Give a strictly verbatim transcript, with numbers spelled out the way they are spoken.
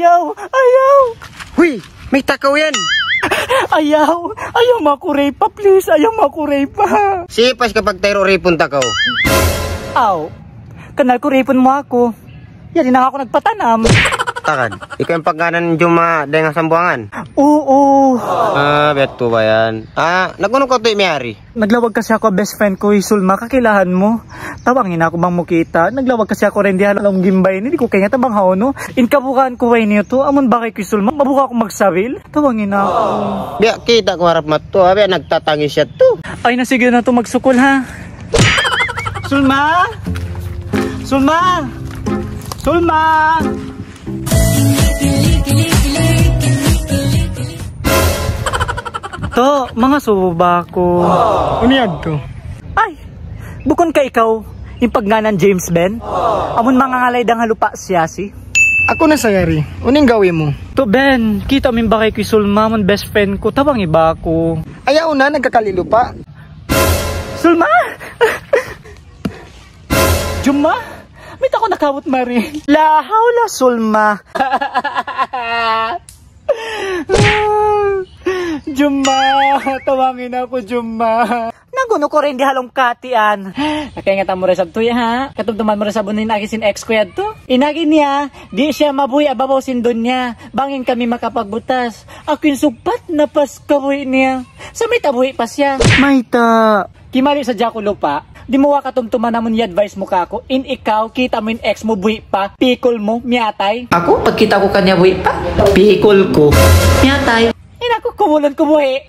Ayaw! Ayaw! Huy! Mayta' kaw yan? Ayaw! Ayaw mu aku rape-a, please! Ayaw mu aku rape-a! Sipas kapag tayro ripun ta kaw. Aw, kanal ku ripun mu aku. Yan, di' na aku nagpatanam. Takad, ikaw in pagngānan Juma dayn ha Sambuangan? Oo. Ah, biya' tu ba yan? Ah, nag-unu kaw tuwi' miyari? Naglawag kasi aku ha best friend ku, hi Sulma, kakilahan mu. Tabangi na aku bang mu kita'. Naglawag kasi aku dayn di ha lawm gimbay ini, di' ku kaingatan bang hawnu. In kabugaan ku way niyu tu, amun bagay ku hi Sulma, mabuga' aku magsabil. Tabangi na aku. Biya' kita' ku harap matu, biya' nagtatangis siya tu. Ay na, sige na tu, magsukul ha. Sulma! Sulma! Sulma! To, mangasubu ba aku? Unu yadtu? Ay, bukun ka ikaw in pagngānan James Ben? Amun mangangalay dayn ha Lupa' Siyasi? Aku na sa yari. Unu in gawi mu? To, Ben, kita' mu in bagay ku hi Sulma, amun best friend ku, tabangi ba aku? Ayaw na, nagkakali lupa'. Sulma! Juma? Mayta' kaw nakabut mari? La hawla, Sulma. Juma, tabangi na aku, Juma. Nag-unu kaw dayn di ha lawm katian? Nakaingatan mu da isab tuwi' ha? Katumtuman mu da isab unu in agi sin ex ku yadtu? In agi niya, di' siya mabuhi' ha babaw sin dunya. Bang in kami makapagbutas. Aku in sugpat na pas kabuhi' niya. Sa' mayta' buhi' pa siya? Mayta'? Kimali sadja aku lupa'. Di' mu ba katumtuman amun i-advice mu kāku', in ikaw, kita' mu in ex mu buhi' pa, pikul mu, miyatay. Aku, pagkita' ku kaniya buhi' pa, pikul ku, miyatay. In aku, kubulun ku buhi'.